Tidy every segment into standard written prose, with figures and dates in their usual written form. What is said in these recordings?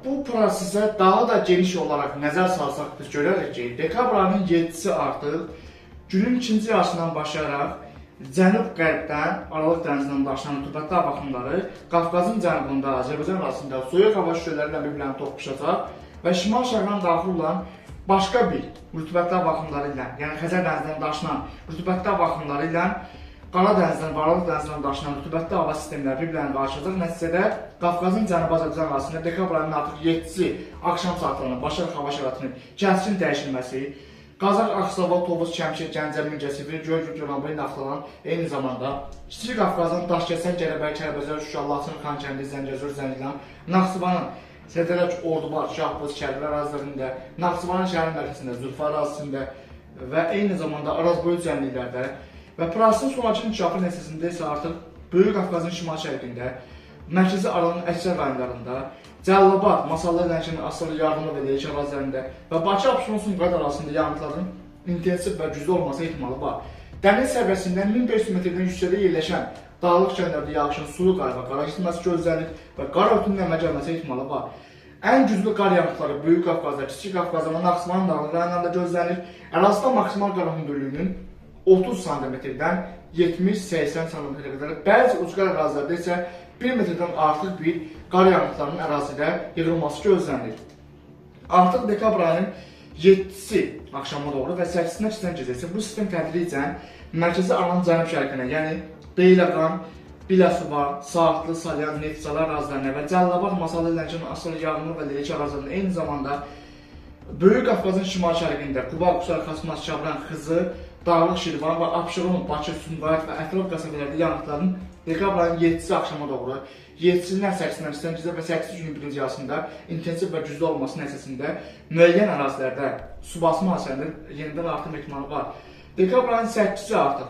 Bu prosesə daha da geniş olaraq nəzər salsaq biz görərik ki, dekabr ayının 7-si artıq günün ikinci yarısından başlayaraq cənub-qərbdən Aralıq dənizindən daşınan rütubətli hava axınları Qafqazın cənubunda, Azərbaycan ərazisində soyuq hava kütlələri ilə bir-birlərini toqquşacaq və şimal-şərqdən daxil olan başqa bir rütubətli hava axınları ilə, yəni Xəzər dənizindən daşınan rütubətli hava axınları ilə Qara dənizdən və Aralıq dənizindən daşınan rütubətli hava sistemləri bir-birlərini qarışacaq. Nəticədə Qafqazın Cənubi Azərbaycan ərazisində dekabr ayının artıq 7-si axşam saatlarında başlayaraq hava şəraitinin kəskin dəyişilməsi, Qazax, Ağstafa, Tovuz, Şəmkir, Gəncə, Mingəçevir, Göygöl, Goranboy, Naftalan, eyni zamanda Kiçik Qafqazın Daşkəsən, Gərəbəy, Kəlbəcər, Şuşa, Laçın, Xankəndi, Zəngəzur, Zəngilan, Naxçıvanın Sədərək, Ordubad, Şahbuz, Kəlbər ərazilərində, Naxçıvanın şəhər mərkəzində, Zülfü ərazisində və eyni zamanda Arazboyu düzənliklərdə və prosesin sonrakı inkişafı nəticəsində isə artıq Böyük Qafqazın şimal-şərqində, Mərkəzi Aralığın əksər rayonlarında, Cəlilabad, Masallı, Lənkəran, Asarı, Yardımlı və Leyki ərazilərində və Bakı, Abşeron, Sumqayıt ərazisində yağıntıların intensiv və güclü olması ehtimalı var. Dəniz səviyyəsindən 1500 metrdən yüksəkdə yerləşən dağlıq kəndlərdə yağışın sulu qar və qara kəsilməsi gözlənilir və qar örtüyünün əmələ gəlməsi ehtimalı var. Ən güclü qar yağıntıları Böyük Qafqazda, Kiçik Qafqazda və Naxçıvan dağlıq rayonlarında gözlənilir. Ərazidə maksimal qar hündürlüyünün 30 sm-dən 70-80 sm-ə qədər, bəzi ucqar ərazilərdə isə 1 metrdən artıq bir qar yağıntılarının ərazidə yığılması gözlənilir. Artıq dekabr ayının 7-si axşama doğru və 8-sinə keçən gecəsi bu sistem tədricən Mərkəzi Aralığın cənub-şərqinə, yəni Beyləqan, Biləsuvar, Saatlı, Salyan, Neftçala ərazilərinə və Cəlilabad, Masallı, Lənkəran, Asar, Yağmur və Leyki ərazilərinə eyni zamanda Böyük Qafqazın şimal-şərqində Quba, Qusar, Xasmas, Şabran, Xızı, Dağlıq Şirvan və Abşeron, Bakı, Sumqayıt və ətraf qəsəbələrdə yanğıtların dekabr ayının 7-si axşama doğru, 7-sindən 8-sindən keçən gecə və 8-ci günün birinci yarısında intensiv və güclü olması nəticəsində müəyyən ərazilərdə su basma hadisələrinin yenidən artım ehtimalı var. Dekabr ayının 8-si artıq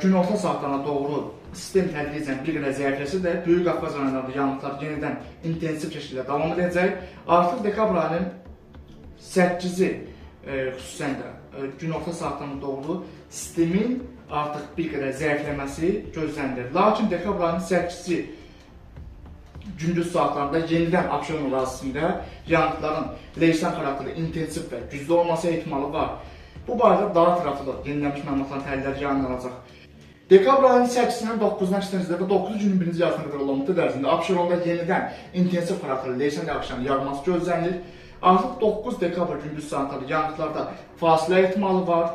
günorta saatlarına doğru sistem tədricən bir qədər zəifləsə də Böyük Qafqaz rayonlarında yanğıtlar yenidən intensiv şəkildə davam edəcək. Artıq dekabr ayının 8-i xüsusən də günorta saatlarına doğru sistemin artıq bir qədər zəifləməsi gözlənilir. Lakin dekabr ayının 8-i gündüz saatlarında yenidən Abşeron ərazisində yanğıtların leysan xarakterli intensiv və güclü olması ehtimalı var. Bu barədə daha ətraflı yenilənmiş məlumatların təhlilləri yayımlanacaq. Dekabr ayının 8-sindən 9-una keçən və 9-cu günün birinci yarısına qədər olan müddət ərzində Abşeronda yenidən intensiv xarakterli leysan yağışlarının yağması gözlənilir. Artıq 9 dekabr gündüz saatları yanğıtlarda fasilə ehtimalı var.